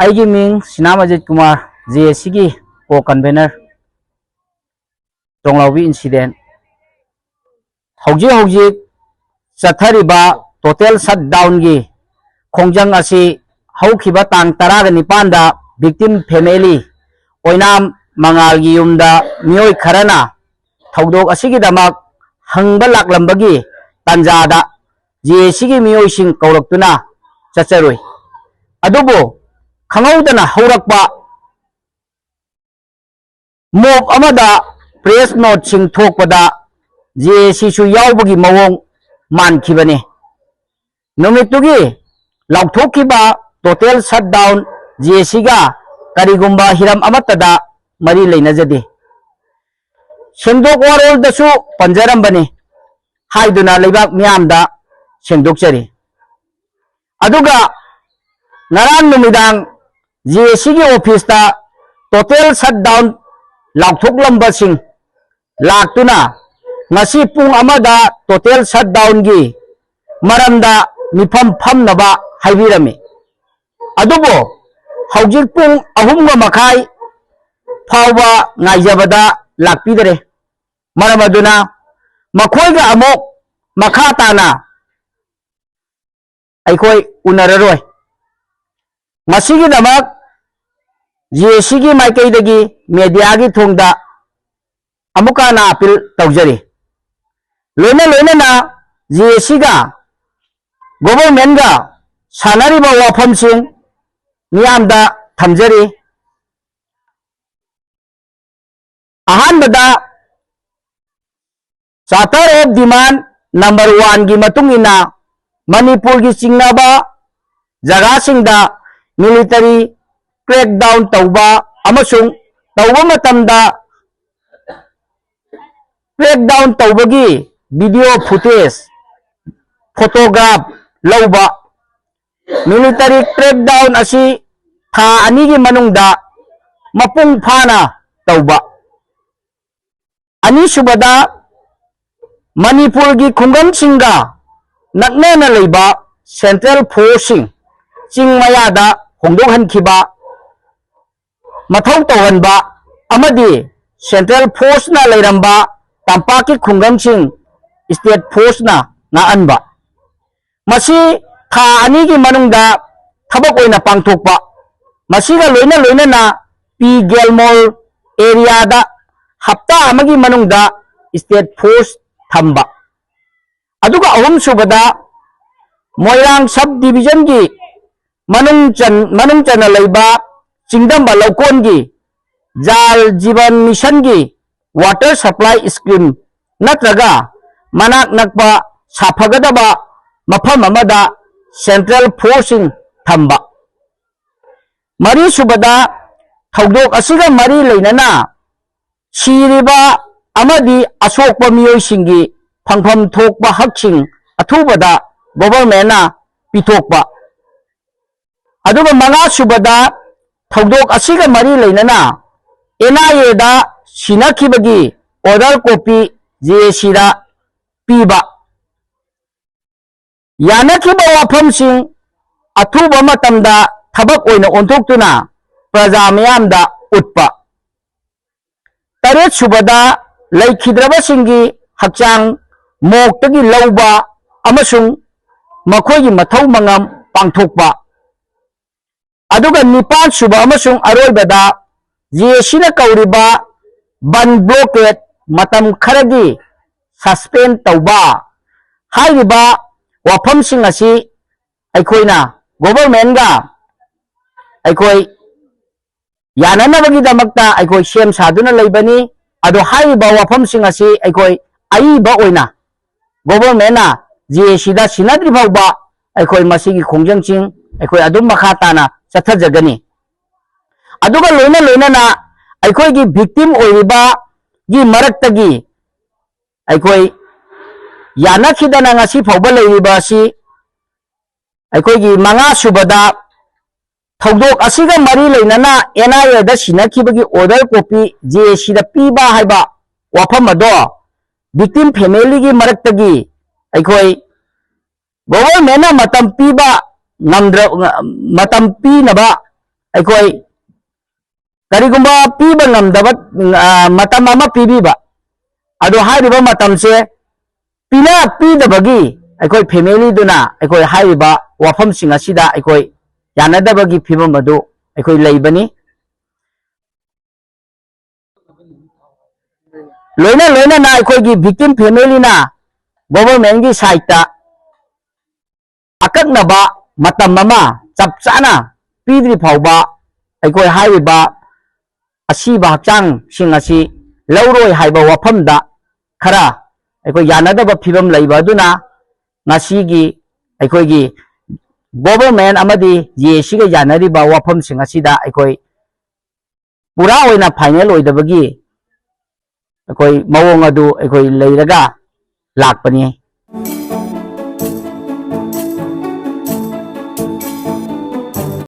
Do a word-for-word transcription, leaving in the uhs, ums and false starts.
ꯑꯩꯒꯤ ꯃꯤꯡ ꯁꯤꯅꯥꯝ ꯑꯖꯤꯠ ꯀꯨꯃꯥꯔ, ꯖꯦ ꯑꯦ ꯁꯤꯒꯤ ꯀꯣ ꯀꯟꯚꯦꯅꯔ, ꯇꯣꯡꯂꯥꯎꯕꯤ ꯏꯟꯁꯤꯗꯦꯟ꯫ ꯍꯧꯖꯤꯛ ꯍꯧꯖꯤꯛ ꯆꯠꯊꯔꯤꯕ ꯇꯣꯇꯦꯜ ꯁꯠ ꯗꯥꯎꯟꯒꯤ ꯈꯣꯡꯖꯪ ꯑꯁꯤ ꯍꯧꯈꯤꯕ ꯇꯥꯡ ꯇꯔꯥꯒ ꯅꯤꯄꯥꯟꯗ ꯚꯤꯛꯇꯤꯝ ꯐꯦꯃꯤꯂꯤ ꯑꯣꯏꯅꯥꯝ ꯃꯉꯥꯜꯒꯤ ꯌꯨꯝꯗ ꯃꯤꯑꯣꯏ ꯈꯔꯅ ꯊꯧꯗꯣꯛ ꯑꯁꯤꯒꯤꯗꯃꯛ ꯍꯪꯕ ꯂꯥꯛꯂꯝꯕꯒꯤ ꯇꯥꯟꯖꯥꯗ ꯖꯦ ꯑꯦ ꯁꯤꯒꯤ ꯃꯤꯑꯣꯏꯁꯤꯡ ꯀꯧꯔꯛꯇꯨꯅ ꯆꯠꯆꯔꯨꯏ꯫ ꯑꯗꯨꯕꯨ ꯈꯪꯍꯧꯗꯅ ꯍꯧꯔꯛꯄ ꯃꯣꯞ ꯑꯃꯗ ꯄ꯭ꯔꯦꯁ ꯅꯣꯠꯁꯤꯡ ꯊꯣꯛꯄꯗ ꯖꯦ ꯑꯦ ꯁꯤꯁꯨ ꯌꯥꯎꯕꯒꯤ ꯃꯑꯣꯡ ꯃꯥꯟꯈꯤꯕꯅꯤ꯫ ꯅꯨꯃꯤꯠꯇꯨꯒꯤ ꯂꯥꯎꯊꯣꯛꯈꯤꯕ ꯇꯣꯇꯦꯜ ꯁꯠ ꯗꯥꯎꯟ ꯖꯦ ꯑꯦ ꯁꯤꯒ ꯀꯔꯤꯒꯨꯝꯕ ꯍꯤꯔꯝ ꯑꯃꯠꯇꯗ ꯃꯔꯤ ꯂꯩꯅꯖꯗꯦ꯫ ꯁꯦꯡꯗꯣꯛ ꯋꯥꯔꯣꯜꯗꯁꯨ ꯄꯟꯖꯔꯝꯕꯅꯤ ꯍꯥꯏꯗꯨꯅ ꯂꯩꯕꯥꯛ ꯃꯤꯌꯥꯝꯗ ꯁꯦꯡꯗꯣꯛꯆꯔꯤ꯫ ꯑꯗꯨꯒ ꯉꯔꯥꯡ ꯅꯨꯃꯤꯗꯥꯡ ꯖꯦ ꯑꯦ ꯁꯤꯒꯤ ꯑꯣꯐꯤꯁꯇ ꯇꯣꯇꯦꯜ ꯁꯠ ꯗꯥꯎꯟ ꯂꯥꯎꯊꯣꯛꯂꯝꯕꯁꯤꯡ ꯂꯥꯛꯇꯨꯅ ꯉꯁꯤ ꯄꯨꯡ ꯑꯃꯗ ꯇꯣꯇꯦꯜ ꯁꯠ ꯗꯥꯎꯟꯒꯤ ꯃꯔꯝꯗ ꯃꯤꯐꯝ ꯐꯝꯅꯕ ꯍꯥꯏꯕꯤꯔꯝꯃꯤ꯫ ꯑꯗꯨꯕꯨ ꯍꯧꯖꯤꯛ ꯄꯨꯡ ꯑꯍꯨꯝꯒ ꯃꯈꯥꯏ ꯐꯥꯎꯕ ꯉꯥꯏꯖꯕꯗ ꯂꯥꯛꯄꯤꯗꯔꯦ꯫ ꯃꯔꯝ ꯑꯗꯨꯅ ꯃꯈꯣꯏꯒ ꯑꯃꯨꯛ ꯃꯈꯥ ꯇꯥꯅ ꯑꯩꯈꯣꯏ ꯎꯅꯔꯔꯣꯏ꯫ ꯃꯁꯤꯒꯤꯗꯃꯛ ꯖꯦ ꯑꯦ ꯁꯤꯒꯤ ꯃꯥꯏꯀꯩꯗꯒꯤ ꯃꯦꯗꯤꯌꯥꯒꯤ ꯊꯣꯡꯗ ꯑꯃꯨꯛꯀ ꯍꯟꯅ ꯑꯄꯤꯜ ꯇꯧꯖꯔꯤ꯫ ꯂꯣꯏꯅ ꯂꯣꯏꯅꯅ ꯖꯦ ꯑꯦ ꯁꯤꯒ ꯒꯣꯚꯔꯟꯃꯦꯟꯠꯒ ꯁꯥꯟꯅꯔꯤꯕ ꯋꯥꯐꯝꯁꯤꯡ ꯃꯤꯌꯥꯝꯗ ꯊꯝꯖꯔꯤ꯫ ꯑꯍꯥꯟꯕꯗ, ꯆꯥꯔꯇꯔ ꯑꯣꯐ ꯗꯤꯃꯥꯟ ꯅꯝꯕꯔ ꯋꯥꯟꯒꯤ ꯃꯇꯨꯡ ꯏꯟꯅ ꯃꯅꯤꯄꯨꯔꯒꯤ ꯆꯤꯡꯅꯕ ꯖꯒꯥꯁꯤꯡꯗ ꯃꯤꯂꯤꯇꯔꯤ ꯀ꯭ꯔꯦꯛꯗꯥꯎꯟ ꯇꯧꯕ ꯑꯃꯁꯨꯡ ꯇꯧꯕ ꯃꯇꯝꯗ ꯀ꯭ꯔꯦꯛꯗꯥꯎꯟ ꯇꯧꯕꯒꯤ ꯚꯤꯗꯤꯑꯣ ꯐꯨꯇꯦꯖ, ꯐꯣꯇꯣꯒ꯭ꯔꯥꯐ ꯂꯧꯕ꯫ ꯃꯤꯂꯤꯇꯔꯤ ꯀ꯭ꯔꯦꯛꯗꯥꯎꯟ ꯑꯁꯤ ꯊꯥ ꯑꯅꯤꯒꯤ ꯃꯅꯨꯡꯗ ꯃꯄꯨꯡ ꯐꯥꯅ ꯇꯧꯕ꯫ ꯑꯅꯤꯁꯨꯕꯗ, ꯃꯅꯤꯄꯨꯔꯒꯤ ꯈꯨꯡꯒꯪꯁꯤꯡꯒ ꯅꯛꯅꯅ ꯂꯩꯕ ꯁꯦꯟꯇ꯭ꯔꯦꯜ ꯐꯣꯔꯁꯁꯤꯡ ꯆꯤꯡ ꯃꯌꯥꯗ ꯍꯣꯡꯗꯣꯛꯍꯟꯈꯤꯕ, ꯃꯊꯧ ꯇꯧꯍꯟꯕ ꯑꯃꯗꯤ central forceꯅ ꯂꯩꯔꯝꯕ ꯇꯝꯄꯥꯛꯀꯤ ꯈꯨꯡꯒꯪꯁꯤꯡ state forceꯅ ꯉꯥꯛꯍꯟꯕ꯫ ꯃꯁꯤ ꯊꯥ ꯑꯅꯤꯒꯤ ꯃꯅꯨꯡꯗ ꯊꯕꯛ ꯑꯣꯏꯅ ꯄꯥꯡꯊꯣꯛꯄ꯫ ꯃꯁꯤꯒ ꯂꯣꯏꯅ ꯂꯣꯏꯅꯅ ꯄꯤ ꯒꯦꯜꯃꯣꯜ areaꯗ ꯍꯞꯇꯥ ꯑꯃꯒꯤ ꯃꯅꯨꯡꯗ state force ꯊꯝꯕ꯫ ꯑꯗꯨꯒ ꯑꯍꯨꯝꯁꯨꯕꯗ ꯃꯣꯏꯔꯥꯡ sub divisionꯒꯤ ꯃꯅꯨꯡ ꯆꯟ-, ꯃꯅꯨꯡ ꯆꯟꯅ ꯂꯩꯕ ꯆꯤꯡꯗꯝꯕ ꯂꯧꯀꯣꯟꯒꯤ ꯖꯥꯜ ꯖꯤꯕꯟ ꯃꯤꯁꯟꯒꯤ water supply scheme ꯅꯠꯇ꯭ꯔꯒ ꯃꯅꯥꯛ ꯅꯛꯄ ꯁꯥꯐꯒꯗꯕ ꯃꯐꯝ ꯑꯃꯗ central forceꯁꯤꯡ ꯊꯝꯕ꯫ ꯃꯔꯤꯁꯨꯕꯗ, ꯊꯧꯗꯣꯛ ꯑꯁꯤꯒ ꯃꯔꯤ ꯂꯩꯅꯅ ꯁꯤꯔꯤꯕ ꯑꯃꯗꯤ ꯑꯁꯣꯛꯄ ꯃꯤꯑꯣꯏꯁꯤꯡꯒꯤ ꯐꯪꯐꯝ ꯊꯣꯛꯄ ꯍꯛꯁꯤꯡ ꯑꯊꯨꯕꯗ governmentꯅ ꯄꯤꯊꯣꯛꯄ꯫ ꯑꯗꯨꯒ ꯃꯉꯥꯁꯨꯕꯗ, ꯊꯧꯗꯣꯛ ꯑꯁꯤꯒ ꯃꯔꯤ ꯂꯩꯅꯅ NIAꯗ ꯁꯤꯟꯅꯈꯤꯕꯒꯤ order copy JACꯗ ꯄꯤꯕ꯫ ꯌꯥꯅꯈꯤꯕ ꯋꯥꯐꯝꯁꯤꯡ ꯑꯊꯨꯕ ꯃꯇꯝꯗ ꯊꯕꯛ ꯑꯣꯏꯅ ꯑꯣꯟꯊꯣꯛꯇꯨꯅ ꯄ꯭ꯔꯖꯥ ꯃꯤꯌꯥꯝꯗ ꯎꯠꯄ꯫ ꯇꯔꯦꯠꯁꯨꯕꯗ, ꯂꯩꯈꯤꯗ꯭ꯔꯕꯁꯤꯡꯒꯤ ꯍꯛꯆꯥꯡ ꯃꯣꯛꯇꯒꯤ ꯂꯧꯕ ꯑꯃꯁꯨꯡ ꯃꯈꯣꯏꯒꯤ ꯃꯊꯧ ꯃꯉꯝ ꯄꯥꯡꯊꯣꯛꯄ꯫ ꯑꯗꯨꯒ ꯅꯤꯄꯥꯟ ꯁꯨꯕ ꯑꯃꯁꯨꯡ ꯑꯔꯣꯏꯕꯗ, JACꯅ ꯀꯧꯔꯤꯕ ꯕꯟ blockade ꯃꯇꯝ ꯈꯔꯒꯤ suspend ꯇꯧꯕ꯫ ꯍꯥꯏꯔꯤꯕ ꯋꯥꯐꯝꯁꯤꯡ ꯑꯁꯤ ꯑꯩꯈꯣꯏꯅ governmentꯒ ꯑꯩꯈꯣꯏ ꯌꯥꯅꯅꯕꯒꯤꯗꯃꯛꯇ ꯑꯩꯈꯣꯏ ꯁꯦꯝ ꯁꯥꯗꯨꯅ ꯂꯩꯕꯅꯤ꯫ ꯑꯗꯣ ꯍꯥꯏꯔꯤꯕ ꯋꯥꯐꯝꯁꯤꯡ ꯑꯁꯤ ꯑꯩꯈꯣꯏ ꯑꯏꯕ ꯑꯣꯏꯅ governmentꯅ JACꯗ ꯁꯤꯟꯅꯗ꯭ꯔꯤ ꯐꯥꯎꯕ ꯑꯩꯈꯣꯏ ꯃꯁꯤꯒꯤ ꯈꯣꯡꯖꯪꯁꯤꯡ ꯑꯩꯈꯣꯏ ꯑꯗꯨꯝ ꯃꯈꯥ ꯇꯥꯅ ꯆꯠꯊꯖꯒꯅꯤ꯫ ꯑꯗꯨꯒ ꯂꯣꯏꯅ ꯂꯣꯏꯅꯅ ꯑꯩꯈꯣꯏꯒꯤ victim ꯑꯣꯏꯔꯤꯕꯒꯤ ꯃꯔꯛꯇꯒꯤ ꯑꯩꯈꯣꯏ ꯌꯥꯅꯈꯤꯗꯅ ꯉꯁꯤ ꯐꯥꯎꯕ ꯂꯩꯔꯤꯕ ꯑꯁꯤ ꯑꯩꯈꯣꯏꯒꯤ ꯃꯉꯥ ꯁꯨꯕꯗ, ꯊꯧꯗꯣꯛ ꯑꯁꯤꯒ ꯃꯔꯤ ꯂꯩꯅꯅ NIAꯗ ꯁꯤꯟꯅꯈꯤꯕꯒꯤ order copy JACꯗ ꯄꯤꯕ ꯍꯥꯏꯕ ꯋꯥꯐꯝ ꯑꯗꯣ victim familyꯒꯤ ꯃꯔꯛꯇꯒꯤ ꯑꯩꯈꯣꯏ governmentꯅ ꯃꯇꯝ ꯄꯤꯕ ꯉꯝꯗ꯭ꯔ ꯃꯇꯝ ꯄꯤꯅꯕ ꯑꯩꯈꯣꯏ ꯀꯔꯤꯒꯨꯝꯕ ꯄꯤꯕ ꯉꯝꯗꯕ ꯃꯇꯝ ꯑꯃ ꯄꯤꯕꯤꯕ, ꯑꯗꯣ ꯍꯥꯏꯔꯤꯕ ꯃꯇꯝꯁꯦ ꯄꯤꯅ ꯄꯤꯗꯕꯒꯤ ꯑꯩꯈꯣꯏ ꯐꯦꯃꯤꯂꯤꯗꯨꯅ ꯑꯩꯈꯣꯏ ꯍꯥꯏꯔꯤꯕ ꯋꯥꯐꯝꯁꯤꯡ ꯑꯁꯤꯗ ꯑꯩꯈꯣꯏ ꯌꯥꯅꯗꯕꯒꯤ ꯐꯤꯕꯝ ꯑꯗꯨ ꯑꯩꯈꯣꯏ ꯂꯩꯕꯅꯤ꯫ ꯂꯣꯏꯅ ꯂꯣꯏꯅꯅ ꯑꯩꯈꯣꯏꯒꯤ ꯚꯤꯛꯇꯤꯝ ꯐꯦꯃꯤꯂꯤꯅ ꯒꯣꯚꯔꯟꯃꯦꯟꯒꯤ ꯁꯥꯏꯠꯇ ꯑꯀꯛꯅꯕ ꯃꯇꯝ ꯑꯃ ꯆꯞ ꯆꯥꯅ ꯄꯤꯗ꯭ꯔꯤ ꯐꯥꯎꯕ ꯑꯩꯈꯣꯏ ꯍꯥꯏꯔꯤꯕ ꯑꯁꯤꯕ ꯍꯛꯆꯥꯡꯁꯤꯡ ꯑꯁꯤ ꯂꯧꯔꯣꯏ ꯍꯥꯏꯕ ꯋꯥꯐꯝꯗ ꯈꯔ ꯑꯩꯈꯣꯏ ꯌꯥꯅꯗꯕ ꯐꯤꯕꯝ ꯂꯩꯕ ꯑꯗꯨꯅ ꯉꯁꯤꯒꯤ ꯑꯩꯈꯣꯏꯒꯤ ꯒꯣꯚꯔꯟꯃꯦꯟ ꯑꯃꯗꯤ ꯖꯦ ꯑꯦ ꯁꯤꯒ ꯌꯥꯅꯔꯤꯕ ꯋꯥꯐꯝꯁꯤꯡ ꯑꯁꯤꯗ ꯑꯩꯈꯣꯏ ꯄꯨꯔꯥ ꯑꯣꯏꯅ ꯐꯥꯏꯅꯦꯜ ꯑꯣꯏꯗꯕꯒꯤ ꯑꯩꯈꯣꯏ ꯃꯑꯣꯡ ꯑꯗꯨ ꯑꯩꯈꯣꯏ ꯂꯩꯔꯒ ꯂꯥꯛꯄꯅꯤ꯫